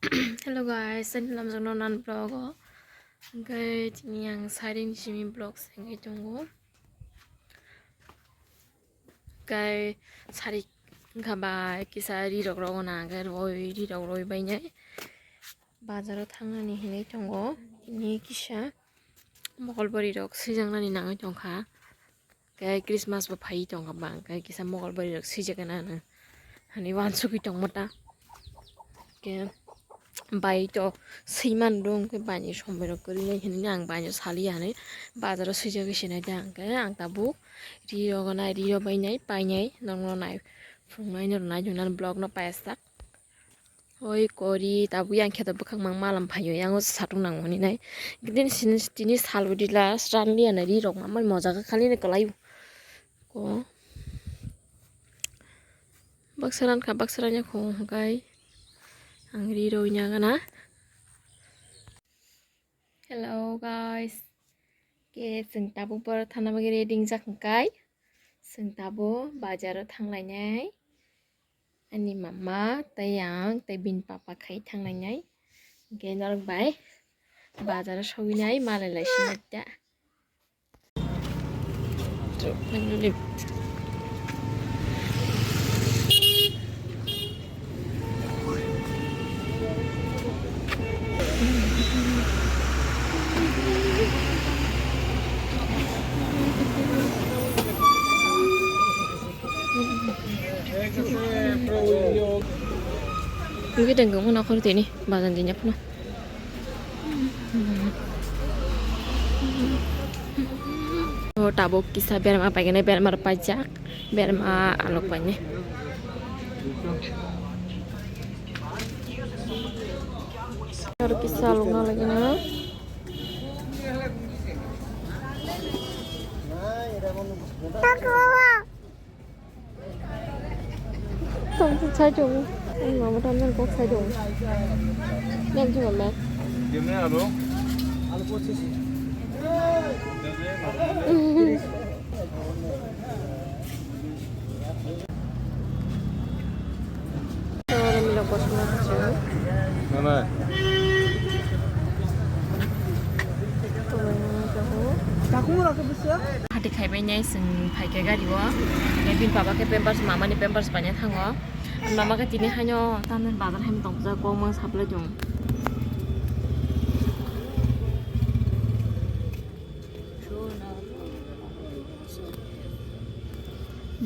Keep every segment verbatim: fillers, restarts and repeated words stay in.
Hello guys, ani lamjak no nan vlog o. Hwnkhe tini ang siring simi vlog sengwi tongo. Hwnkhe sari wngkha bai kisa rirok rogo na hwnkhe roi rirok roi bainai. Bazaro thangnani hinwi tongo. Tini kisa mokol bwrwi rok swijaknani nangwi tongkha. Khe Christmas bo phai tongkha bang, khe kisa mokol bwrwi rok swijak gana ano hani wansugwi tongma ta. Khe bai to swiman rung khe baini somoi rok kwrwi nai hinwi ang baino saliya hinwi bazaro swijagwi sinai ta. Khe ang tabuk ri rok nai, ri rok bainai, painai, nokno nai phunuknai, norok nai jwngjani vlog no paiyasak. Oi kori tabuk yang khe to bwkhak mang malam phaio, yang o satung nang mani nai. Tini sini, tini sal bwdila sran liya nai ri rok mamani moja kha khali ni kwlai o. Ko baksa ran kha, baksa ran ya kho hwnkhe ang ri roi nya gana. Hello guys, ke chwng tabuk boro thana bagwi ready wngjak hwnkhe chwng tabuk bazaro thanglainai. Ani mama tei ang tei bini papa khai thanglainai. Hwnkhe norok bai bazaro sogwinai malai lai sinai ta. Wngkhe tongkha mano khoro tini bazar ni yaphano. O tabuk kisa berma paikhe berma rok paijak, berma alok paine. Aro kisa alok na lagi na. Tong sai tongo. Ang mama tong nang kok sai tongo. Nang juma ma. Gimna alo? Oro milok kosom na kosong. Nana. Hati khaibai nai chwng phaikha gari o. Bini baba khe pampers, mama ni pampers paina thango. Mama khe tini haino tamni bazar haino tongkha kok mang saplai tong.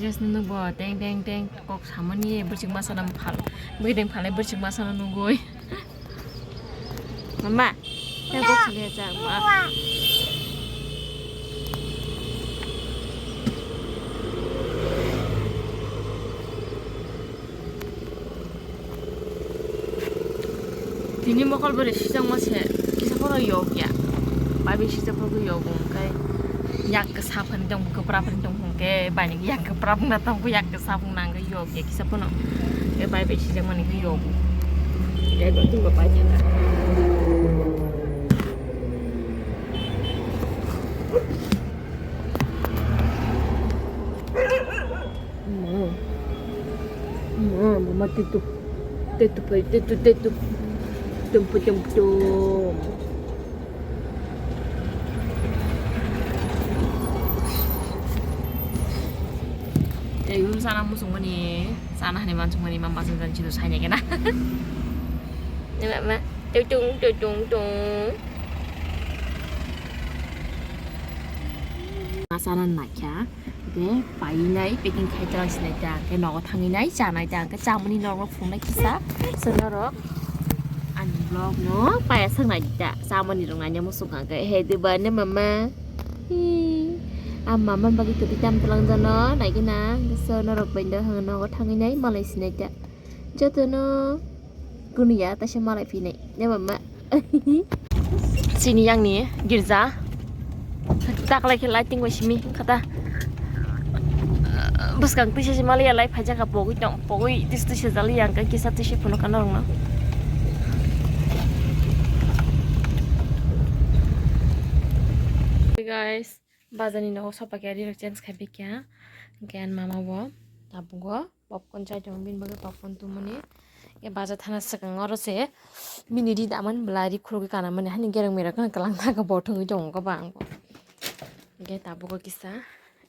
Jesni nukbo teng teng teng kok samani bwswk masa no phal, bwdeng phalai bwswk masa no nugui. Mama, tei kok saliya chak ma. Tini mokol bwrwi sijakma se kisa phano yok ya. Bai bai sijak phano yok hwnkhe yak kwsa phani tong, kwpra phani tong hwnkhe bai yak kwpra phano tong, yak kwsa phano nang yok ya kisa phano. Khe bai bai sijakmani khe yok. Khe bo tungbo pai thangkha. Ma, ma, mama tetu, tetu pai, tetu, tetu, tumpu, tumpu, tum. Tei ulu sana musung mani, sana hani mansung mani, mama sun jan chido sanya kena. Mama, tung, tung, tung, tung, tung. Sana nakya. Hwnkhe painai packing khai twlang sinai ta, hwnkhe nogo thangwi nai chanai ta, hwnkhe chamani norok phunuknai kisa. So norok ani vlog no paya saknai ta, chamani rok naina muchung kha hwnkhe, he diba ne mama. Hi. A mama bagwi kwtwi tam twlang jano naigwi na, hwnkhe so norok bai nogo thangwi nai malai sinai ta. Jotono kunu ya taisa malai phinai ne mama. Chini yang ni girja taklai khe lighting bai simi khata. Bwskang tisa sima liya light phaijak pogwi tong pogwi tis tisa jali yang kisa tisa phunuk kana rong no. Hey guys, bazar ni nogo sopa khe ri rok change khai bikya. Hwnkhe ani mama bo tabuk o. Popcorn chai tongo, bini bagwi popcorn tumani. Ke baja thana swkang oro se bini ri damani bwla ri khulugwi kanamani hani gereng mereng kheno kwlang thangkhe bo thwngwi tongo khe ba ang bo. Ge tabuk kisa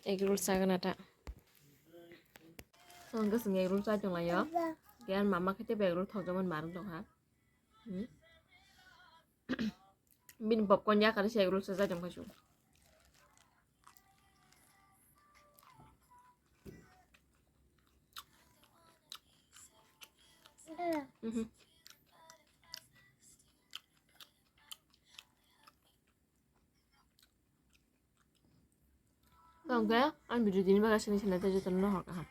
egg roll chagana ta. Ang khe chwng egg roll chai tonglaio. Ge ani mama khe teibo egg roll thokjakmani marwk tongkha. Hmm. Bini popcorn yakar se egg roll chajak tongkha chwng. Mhm. Tongkhe ang video dini bagwi sini sini tei jotono no hor kaham.